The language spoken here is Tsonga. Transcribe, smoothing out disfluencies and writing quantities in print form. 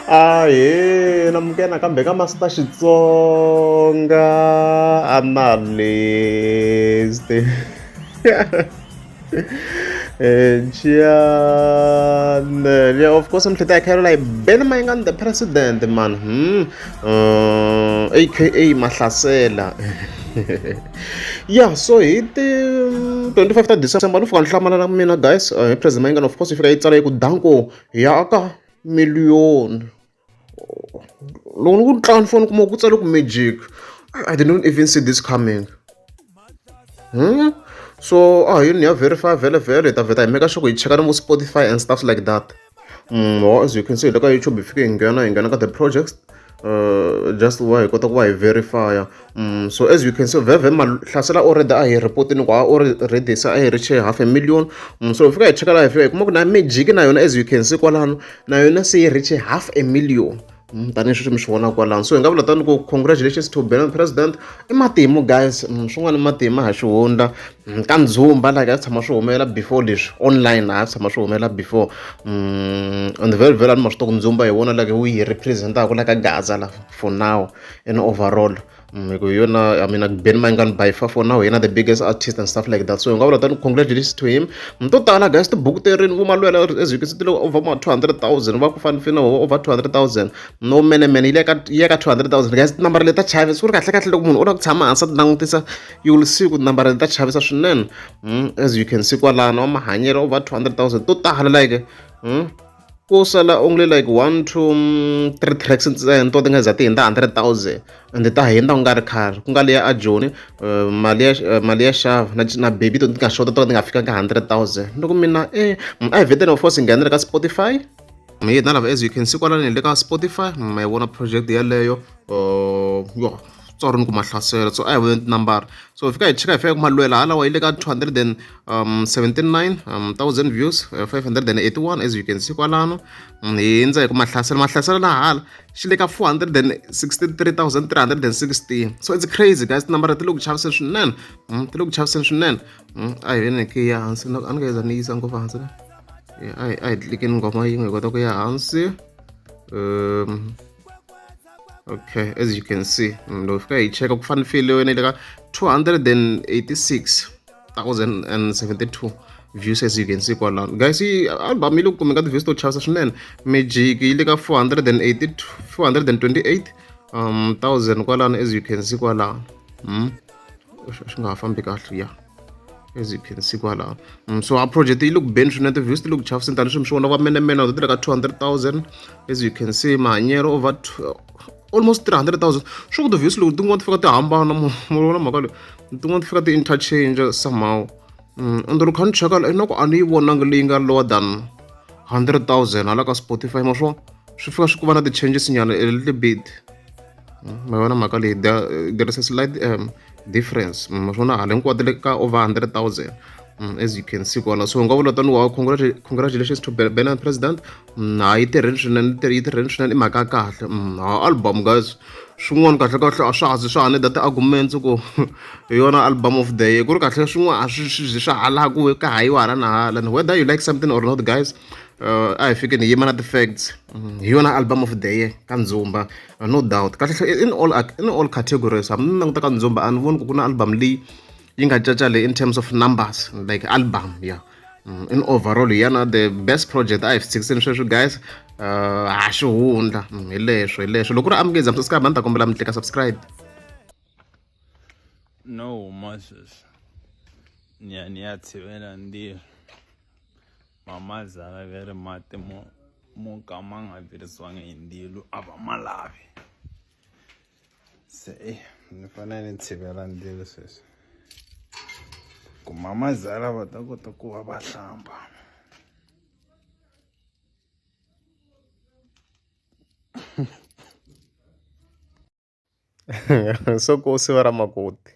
Ahee namukela nakambe ka Master Xitsonga Analyst channel yeah, of course mi hleta hi kha hi Benny Mayengani the president man aka Mahlasela yeah so hi ti 25 ta December ni fika ni hlamala na mina guys hi president Mayengani of course yi fika yi tsala yi ku danko ya ka miliyoni loko ni ku tlanga ni foni kuma ku tsale ku magic I did not even see this coming So a hi ni ya verify vhele vhele hi ta vheta hi make sure ku hi cheka na vo Spotify and stuff like that well, as you can see le ka YouTube hi fike hi nghena hi nghena ka the projects just wa hi kota ku va hi verify so as you can see vhevhe mahlasela already a hi report-ini ku a already se a hi reach half a million so hi fika hi cheka laha hi fika hi kuma ku na magic na yona as you can see kwalano na yona se yi reach half a million tanihi sweswi mi swi vona kwalano so hi nga vula tani ku congratulations to Benny president i matimu guys swin'wana i matimu ha xihundla ka ndzumba like a tshama swi humelela before leswi online a tshama swi humelela before and very very a ni ma swi tiva ku ndzumba hi wona like wu yi represent-aka la ka Gaza la for now in overall hi ku hi yona I mean like Benny Mayengani by far for now hi yena the biggest artist and stuff like that so hi nga vula tani congratulations to him to tala guys tibuku terini vo Malwela as you can see ti le over ma 200,000 va ku fanifini over 200,000 no mene mene yi le ka yi ya ka 200,000 guys tinambara leti ta chavisa ku ri kahle kahle loko munhu u lava ku tshama hansi a ti langutisa you will see ku tinambara leti ta chavisa swinene as you can see kwalano wa mahanyelo over 200,000 to tala like ku sala only like 1 2 3 tracks ntsena to ti nga za ti hundza 100,000 and ta hundza ku nga ri khale ku nga leya a Joni mali ya mali ya xava na na baby to ti nga xota to ti nga fikanga 100,000 loko mina a hi vhete of course hi nghenela ka Spotify hina lava as you can see kwalano hi le ka Spotify ma yi vona project yeleyo yo tswari ni ku mahlasela so a hi voni tinambara so hi fika hi cheka hi fika ku malwela halawa yi le ka 279 thousand views 581 as you can see kwalano hi hindza hi ku mahlasela mahlasela na hala xi le ka 463316 so it's crazy guys tinambara ti le ku chaviseni swinene ti le ku chaviseni swinene a hi veni ki ya hansi a ni nga za ni yisa ngopfu hansi a hi a hi tlikeni nghoma yin'we hi kota ku ya hansi okay as you can see loko fika hi cheka ku fanifile yona yi le ka 286,072 views as you can see kwalano guys yi album yi le ku kumeni ka ti-views to chavisa swinene magic yi le ka 482 428 thousand kwalano as you can see kwalano swi nga ha fambi kahle ya as you can see kwalano so a project yi le ku beni swinene ti-views ti le ku chaviseni tanihi mi swi vona va menemene ti le ka 200,000 as you can see mahanyelo over almost 300,000 swo ku ti-views loko tin'wana ti fika ti hambana mu vona mhaka leyi tin'wana ti fika ti interchange somehow and loko kha ni cheka ingaku a ni yi vonangi leyi nga lower than 100,000 hala ka Spotify ma swo swi fika swi ku va na ti-changes nyana a little bit ma vona mhaka leyi there is a slight difference ma swona hala hinkwato le ka over 100,000 as you can see kwala so nga vula tani wa congratulations to Benny president ha yi tirheni swinene yi tirheni swinene i mhaka ya kahle ha album guys swin'wana kahle kahle a swa ha zi swa ha need ti-arguments ku hi yona album of the year ku ri kahle swin'wana a swi swi swa halaku ka hayiwa hala na hala and whether you like something or not guys a hi fikeni hi yima na ti-facts hi yona album of the year ka Ndzumba no doubt kahle kahle in all categories hambi ni languta ka Ndzumba a ni voni ku ku na album leyi yi nga caca le in terms of numbers like album yeah in overall hi yona the best project a hi fikiseni sweswi guys ha xihundla hi leswo hi leswo loko ku ri amukeza subscribe a ni ta kombela mi tlika subscribe. No huma sweswi ni ya ni ya tshivela ndzilo mamazala ve ri mati mo mo ka ma nga virisiwangi hi ndzilo a va ma lavi se e ni fanele ni tshivela ndzilo sweswi ku mamazala va ta kota ku va va hlamba. So ku siva ra makoti.